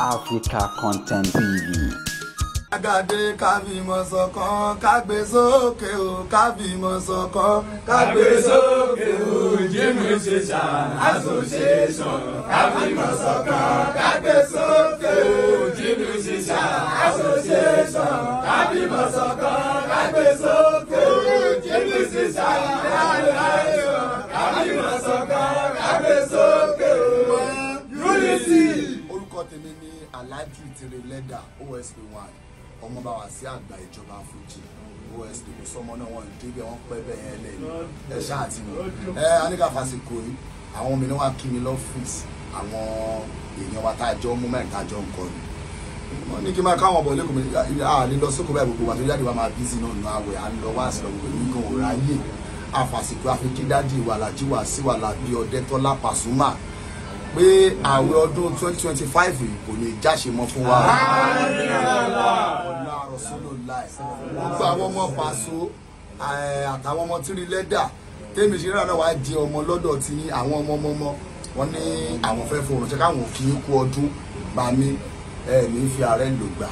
Africa Content TV. Agade kábímọ̀ ṣọ̀kan kágbé sókè o kábímọ̀ ṣọ̀kan kágbé sókè o Jimmy Session Association kábímọ̀ ṣọ̀kan kágbé sókè o Jimmy Session Association kábímọ̀ ṣọ̀kan kágbé sókè o Jimmy Session Association kábímọ̀ ṣọ̀kan kágbé sókè o Unity. Orúkọ tèmi ni Alhaji Tire Leather OSP 1 ọmọ bá wá sí àgbà ìjọba Fuji OSP kò sọmọ náà wọn débẹ̀ wọn pẹ́ bẹ́ẹ̀ yẹn lẹ́nu ẹ ṣáà ti mọ̀ ẹ aníkà fásikò yìí àwọn mi ni wọ́n á kí mi lọ́fíìsì àwọn èèyàn wa tá a jọ mú mẹ́rin tá a jọ ń kọrin wọ́n ní kí n máa káwọn bọ̀ lẹ́kọ̀ọ́ mi à lè lọ sóko báyìí gbogbo wa tó jáde wa máa bísí náà nù àwẹ̀ à ń lọ wá sí lọ gbogbo èmi gan ò ráyè àfàsìkò àfikí dádì wà làjí wà sí wà làbí Ọdẹ́tọ́lá Pasuma pé àwẹ̀ ọdún 2025 yìí kò ní jáṣe mọ́ fún wa. Ọlá Rasulullah gbogbo àwọn ọmọ Paso àtàwọn ọmọ Tire Leather tèmi ṣe rárá wàá jẹ ọmọ lọ́dọ̀ tí àwọn ọmọ ọmọ wọn ní àwọn fẹ́ fòrùn ṣe káwọn kì í kú ọdún bá mi ẹ ní fi ààrẹ lò gbà.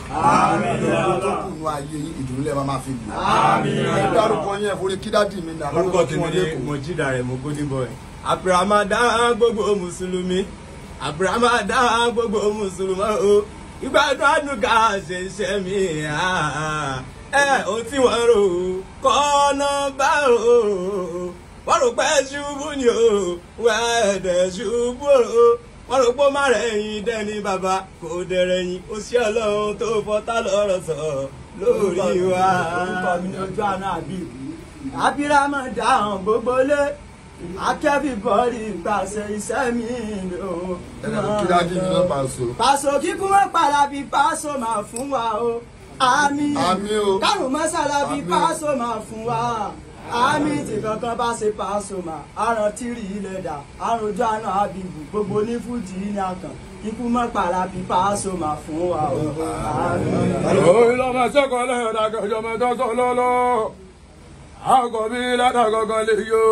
Gbogbo tó kù nù ayé yín ìdùnnú lẹ́ẹ̀ máa fi lò. Ẹ dárúkọ yín ẹ forí kí dádì mi nà. Orúkọ tèmi ni Mojeed Aremu Golden Boy. Àbúrámàdá gbogbo mùsùlùmí àbúrámàdá gbogbo mùsùlùmí o ìgbádùn àdùnkà ṣe ń ṣe mí ẹ ò tí wọ́n rò kọ́nà bá o wọ́n rò pé ṣubú ni o wẹ́ẹ̀dẹ̀ ṣubú o wọ́n rò pé má rẹ̀ yín dẹ́ni bàbá kò dẹ̀rẹ̀ yín ó ṣe ọlọ́run tó fọ́tá lọ́rọ̀ sọ lórí wa. Orúkọ mi ni ojú àná àbí àbírámàdá gbogbo lé akẹ́bí bọ́ọ̀lì pàṣẹ iṣẹ́ mi lò. Kí dádì mi náà Paso. Paso kíkún wọn padà bí Paso máa fún wa o. Àmín. Àmín o. Kárùn mọ́sálà bí Àmín o. Paso máa fún wa. Àmín tí kankan bá ṣe Paso mà. Àrùn Tire Leather, àrùn ojú àná àbíbù, gbogbo ní Fújì ní àkàn. Kíkún mọ́ padà bí Paso máa fún wa o. Àmín. Òun lọ́mọ sẹ́kọ̀ọ́ lẹ́yìn ọ̀dà mẹ́tọ́ sọ lọ́lọ́. Àkọ́bí lẹ́dà gangan lè yó.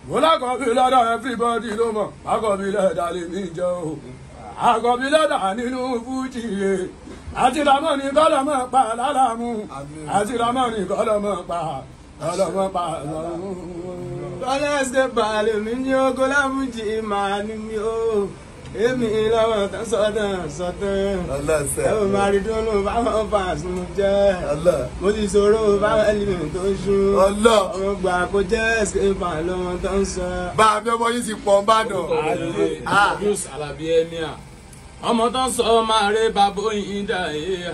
Mo lákọ̀bí lẹ́dà everybody ló mọ̀. Àkọ́bí lẹ́dà lè mí jẹ́ o. Àkọ́bí lẹ́dà nínú Fújì yé. Àti Ramọ́ni kọ́lọ́mọ́ pa lálàmú. Àti Ramọ́ni kọ́lọ́mọ́ pa kọ́lọ́mọ́ pa lọ́mú. Bọ́lá balẹ̀ mi ní ogo lábùjì máa ní mi ó. Èmi lọ́wọ́ tán sọ́tàn sọ́tàn. Ọlọ́sẹ̀. Ẹ ò máa rí dúró báwọn Pasuma jẹ́. Ọlọ́. Mo ti sọ̀rọ̀ báwọn ẹlẹ́mi tó ṣú. Ọlọ́. Ọmọ gbà kó jẹ́ ẹ̀sìnpà lọ́wọ́ tó ń sọ. Bá mi ọmọ yìí ti pọ̀ ń bàdàn. Bruce Alabi Emir ọmọ tó ń sọ máa rẹ bàbá oyin dà é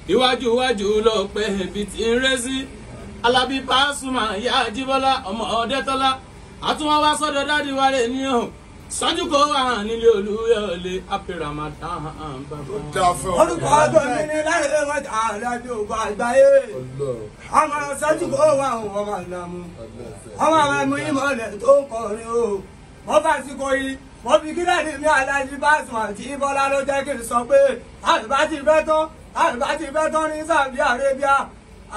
iwájú iwájú lọ pé ibi tí ń ré sí Alabi Pasuma ìyá Ajíbọ́lá ọmọ Ọdẹ́tọ́lá àtúwọ́n wá sọ́dọ̀ dáàdi wa rè ní o sọ́jú kó wà nílé Olúyọ̀lé happy Ramadan bàbá. Dá fún ọ. Orúkọ ọdún mi ni láyé wọn àlàbí ògùn àgbáyé. Ọmọ sọ́jú kó wà ọmọ àlàmú. Ọmọ àwọn ẹmu ìmọ̀lẹ̀ tó ń kọrin o. Wọ́n bá sí kò yí. Wọ́n fi kílẹ̀ mi Alhaji Pasuma àti Bọ́lá ló jẹ́ kí n sọ pé àlùbá ti fẹ́ tán àlùbá ti fẹ́ tán ní Saudi Arabia.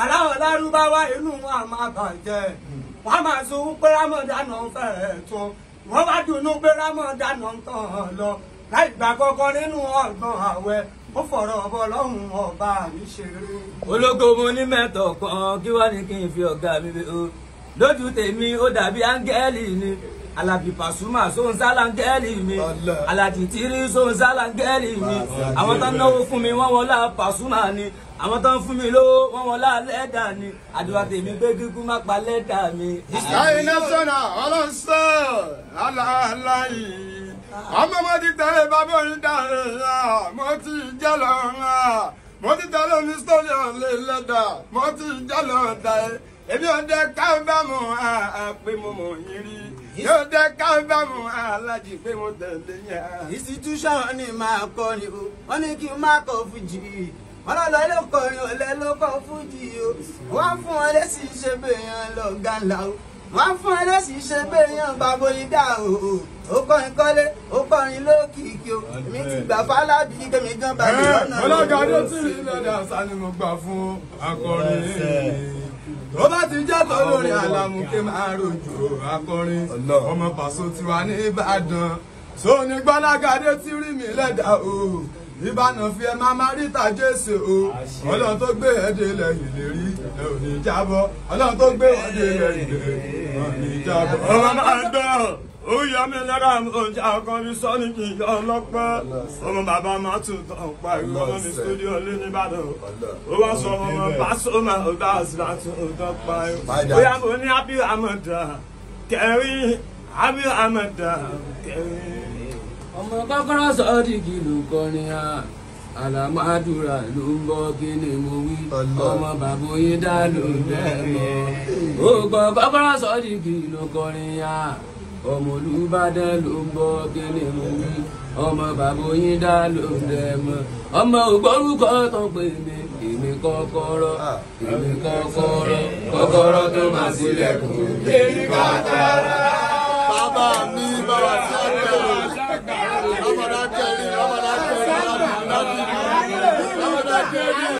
Aláwọ̀ lárúbáwá inú wọn á máa bàjẹ́. Wọ́n á máa sọ pé Ramadan náà fẹ́ẹ̀ tán. Wọ́n bá dunnú pé Ramadan náà ń tàn lọ. Láì gbà kọ́kọ́ nínú ọgbọ̀n àwẹ̀ ó fọ̀rọ̀ ọbọ̀ lọ́hùn ọba mi ṣeré. Ológo mo ní mẹ́tọ̀ kan kí wá ní kí n fi ọ̀gá mi wé o lójú tèmi ó dàbí áńgẹ́lì ni Àlàbí Pasuma sóhun sálángẹ́lì mi Alhaji Tire sóhun sálángẹ́lì mi àwọn tó ń náwó fún mi wọ́n wọlá Pasuma ni àwọn tó ń fún mi lówó wọ́n wọlá lẹ́dà ni àdúrà tèmi pé kíkú má pa lẹ́dà mi. Láyé násọ̀nà ọlọ́sọ̀ aláàláyé. Ọmọ mo ti tẹ̀lé bàbá orin dàrú mo ti jẹ́ lọ́rùn mo ti tẹ̀lé mi sọ́lẹ̀ ọ̀lẹ́ lẹ́dà mo ti jẹ́ lọ́dà ẹ̀. Èmi ò dé kábàámù pé mo mọ̀ yín rí. Yóò dé kábàámù alájì pé mo tẹ̀lé yẹn. Institution ni máa kọrin o wọ́n ní kí n má kọ fújì wọ́n lọ́lọ́ ló kọrin ọ̀lẹ́ ló kọ fújì o wọ́n fún ọ lẹ́sìn ṣe bẹ́yàn lọ́gá ńlá o wọ́n fún ẹ lẹ́sìn ṣe bẹ́yàn bàbá oyin dá o ó kọrin kọ́lé ó kọrin lókìkí o èmi ti gbà fálábì kémi gan bàbá lọ́nà. Ọlọ́gàdé Tire Leather sá ni mo gbà fún akọrin. Tó bá ti jẹ́ tó lórí Àlàmú kí máa rojú akọrin. Ọmọ Paso tiwa ní Ìbàdàn. Sóni Gbọ́lágadé tí rí mi lẹ́dà o. Ìbànú fi ẹ máa máa ríta Jésù o. Ọlọ́run tó gbé ẹ délẹ̀ ìlérí ẹ ò ní jábọ́. Ọlọ́run tó gbé ẹ délẹ̀ ìlérí ẹ ò ní jábọ́. Ọmọ máa gbọ́, ó yọ mí lára oúnjẹ akọrin sọ́ni kì í yọ ọlọ́pẹ́. Ọmọ bàbá máa tún tán pa ìlú ọmọ mi stúdíò lé nìbàdàn. Ó wá sọ ọmọ Pasuma ọ̀gá àṣìlá tún tán pa ìlú. Bóyá mo ní Happy Ramadan kẹrin, Happy Ramadan kẹrin. Ọmọ kọ́kọ́rọ́ sọ́ọ́dìgì ló kọrin a àlàmàdúrà ló ń bọ́ kí ni mo wí ọmọ bàbá oyin dá ló ń dẹ́mọ́ ó gbọ́ kọ́kọ́rọ́ sọ́ọ́dìgì ló kọrin a ọmọ Olúbàdàn ló ń bọ́ kí ni mo wí ọmọ bàbá oyin dá ló ń dẹ́mọ́ ọmọ ògbórúkọ tó ń pè mí èmi kọ́kọ́rọ́ èmi kọ́kọ́rọ́ kọ́kọ́rọ́ tó máa ṣílẹ̀kùn èmi kọ́kọ́rọ́. Bàbá mi bàbá sí àgbà. Ramadan Kareem, Ramadan Kareem, Ramadan Kareem.